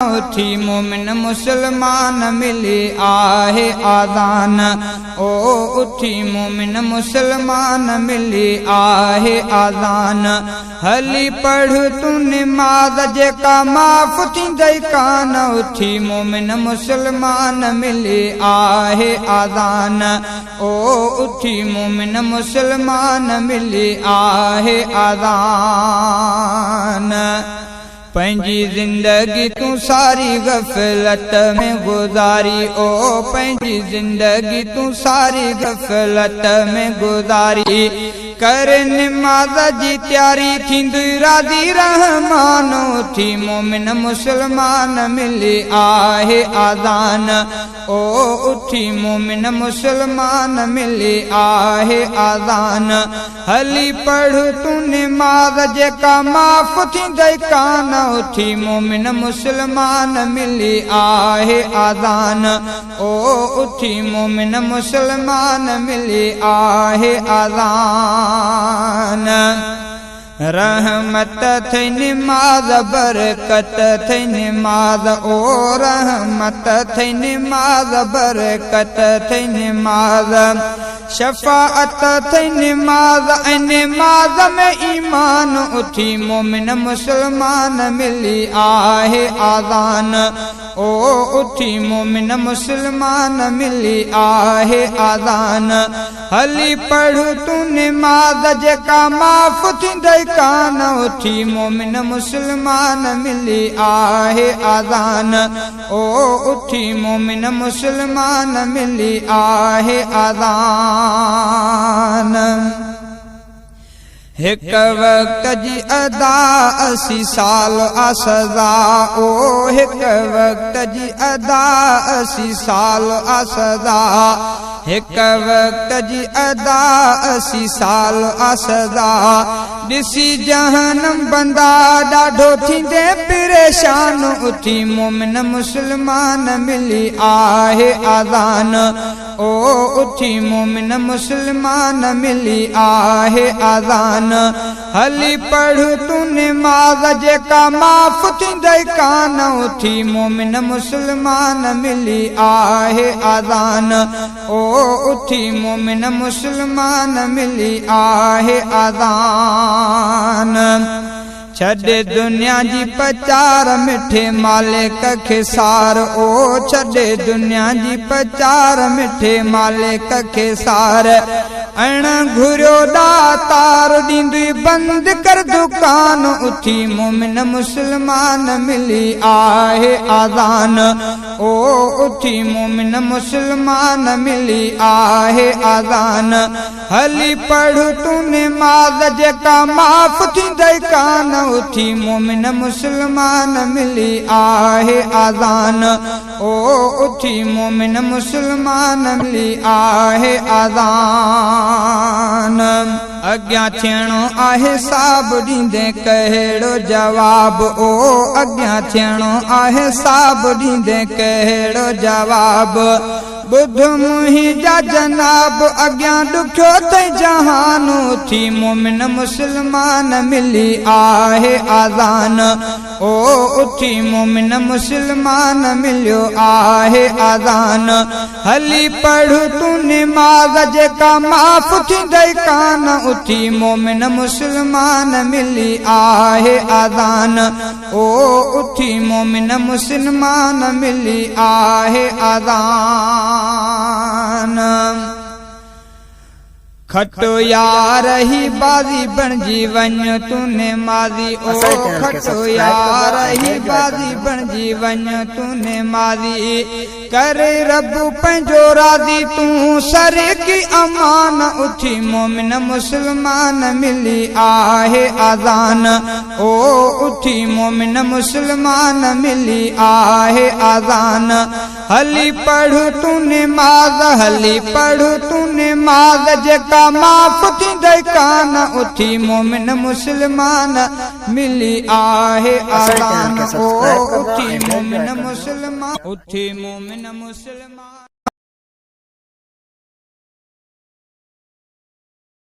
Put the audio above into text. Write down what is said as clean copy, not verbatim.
اٿي مومن مسلمان ملي آهي آذان او اٿي مومن مسلمان ملي آهي آذان هلي پڙهه تون نماز جيڪا معاف ٿيندئي ڪانه اٿي مومن مسلمان ملي آهي آذان او اٿي مومن مسلمان ملي آهي آذان. پنهنجي زندگي تون ساري غفلت ۾ گذاري او پنهنجي زندگي تون ساري غفلت ۾ گذاري ڪر نماز جي تياري ٿيندي راضي رحمان اٿي مومن مسلمان ملي آهي آذان او اٿي مومن مسلمان ملي آهي آذان هلي پڙهه تون نماز جيڪا معاف ٿيندئي ڪانه اٿي مومن مسلمان ملي آهي آذان او اٿي مومن مسلمان ملي آهي آذان. رحمت ٿئي نماز برڪت ٿئي نماز او رحمت ٿئي نماز برڪت ٿئي نماز شفاعت ٿئي نماز ۽ نماز ۾ ايمان اٿي مومن مسلمان ملي آهي آذان او اٿي مومن مسلمان ملي آهي آذان هلي پڙهه تون نماز جيڪا معاف ٿيندئي ڪانه اٿي مومن مسلمان ملي آهي آذان او اٿي مومن مسلمان ملي آهي آذان. هڪ وقت جي ادا اسي سال آ سزا او هڪ وقت جي ادا اسي سال آ سزا هڪ وقت جي ادا اسي سال آ سزا ڏسي جهنم بندا ڏاڍو ٿيندي پريشان اٿي مومن مسلمان ملي آهي آذان او اٿي مومن مسلمان ملي آهي آذان هلي پڙهه تون نماز جيڪا معاف ٿيندئي ڪانه اٿي مومن مسلمان ملي آهي آذان او اٿي مومن مسلمان ملي آهي آذان. ڇڏ دنيا جي پچار مٺي مالڪ کي سار او ڇڏ دنيا جي پچار مٺي مالڪ کي سار اڻ گهريو ڏاتار ڏيندي بند ڪر دڪان اٿي مومن مسلمان ملي آهي آذان او اٿي مومن مسلمان ملي آهي آذان هلي پڙهه تون نماز جيڪا معاف ٿيندئي ڪانه اٿي مومن مسلمان ملي آهي آذان او اٿي مومن مسلمان ملي آهي آذان. اڳيان ٿيڻو آهي حساب ڏيندين ڪهڙو جواب او اڳيان ٿيڻو آهي حساب ڏيندين ڪهڙو جواب. ٻڌ منهنجا جناب اڳيان ڏکيو ٿئي جهان اٿي مومن مسلمان ملي آهي آذان او اٿي مومن مسلمان مليو آهي آذان هلي پڙهه تون نماز جيڪا معاف ٿيندئي ڪانه اٿي مومن مسلمان ملي آهي آذان او اٿي مومن مسلمان ملي آهي آذان. کٽو يار هي بازي بڻجي وڃ تون نمازي او اسان جي چينل کي کٽو سبسڪرائب يار ڪندا ۽ هي بيل جو بازي آئيڪن بڻجي وڃ تون نمازي ڪر رب پنهنجو راضي تون سرڪي امان اٿي مومن مسلمان ملي آهي آذان او اٿي مومن مسلمان ملي آهي آذان هلي پڙهه تون نماز هلي پڙهه تون نماز جيڪا معاف ٿيندئي ڪانه اٿي مومن مسلمان ملي آهي اسان جي چينل آذان کي او سبسڪرائب ڪندا اٿي ۽ بيل جو مومن آئيڪن مسلمان اٿي مومن مسلمان.